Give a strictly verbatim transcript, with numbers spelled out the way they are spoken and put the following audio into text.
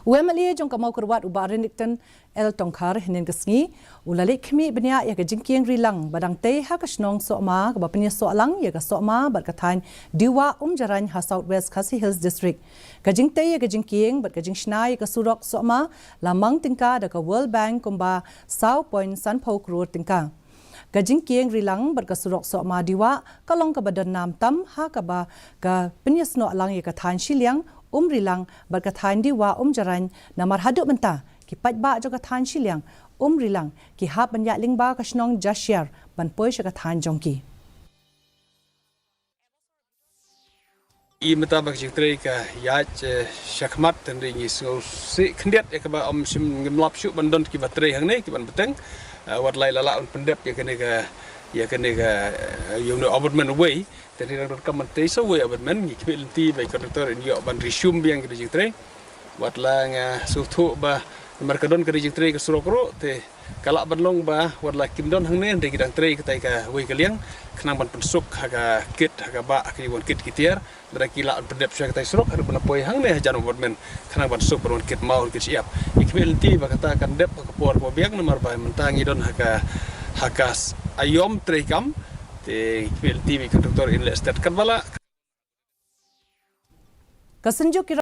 U M L A jong ka Mawkyrwat u Bah Renikton L Tongkhar hynnin ka sngi u la leit khmih bniah ïa ka jingkieng rilang ba dang tei ha ka shnong Sohma kaba pynïasoh lang ïa ka Sohma bad ka thaiñ Diwa Umjarain ha South West Khasi Hills District. Ka jingtei ïa ka jingkieng bad ka jingshna ïa ka surok Sohma la mang tyngka da ka World Bank kumba saw point sanphew klur tyngka. Ka jingkieng rilang bad ka surok Sohma Diwa ka long kaba don nam tam ha kaba ka pynïasnoh lang ïa ka thaiñ shiliang Umrilang bad ka thaiñ Diwa Umjarain, namar haduh mynta ki paidbah jong ka thaiñ shiliang Umrilang ki hap ban ïaid lyngba ka shnong Jashiar ban poi sha ka thaiñ jong ki. I mynta ba ka jingtrei ka ïaid, eh, shakhmat, hynrei ngi sngewsih khyndiat ïa kaba ym shym ngim lap shuh ban don kiba trei hangne kiban bteng. Eh, wat la i la lah ban pyndep ïa kane ka, ïa kane ka, eh, ïa une u abutment uwei. Te hynrei dang donkam ban trei sa uwei abutment, ngi khmih lynti ba i kontraktor in ïoh ban resume biang ïa ka jingtrei. Wat la nga sngewthuh ba namar ka don ka jingtrei ka surok ruh, te ka lah ban long ba wat la kim don hangne, hynrei ki dang trei katai kawei ka liang khnang ban pynsuk ha ka kit, ha kaba ha ka wan kit ki tiar. Lada ki lah ban pyndep shuwa katai surok, haduh ban poi hangne hajan u abutment khnang ban suk ban wan kit maw, wan kit shyiap. Ngi khmih lynti ba kata kan dep ha ka por kaba biang namar ba mynta ngi don ha ka, ha ka s-, aïom treikam. Te ngi khmih lynti ba i kontraktor in leh stet katba lah. Ka synjuk ki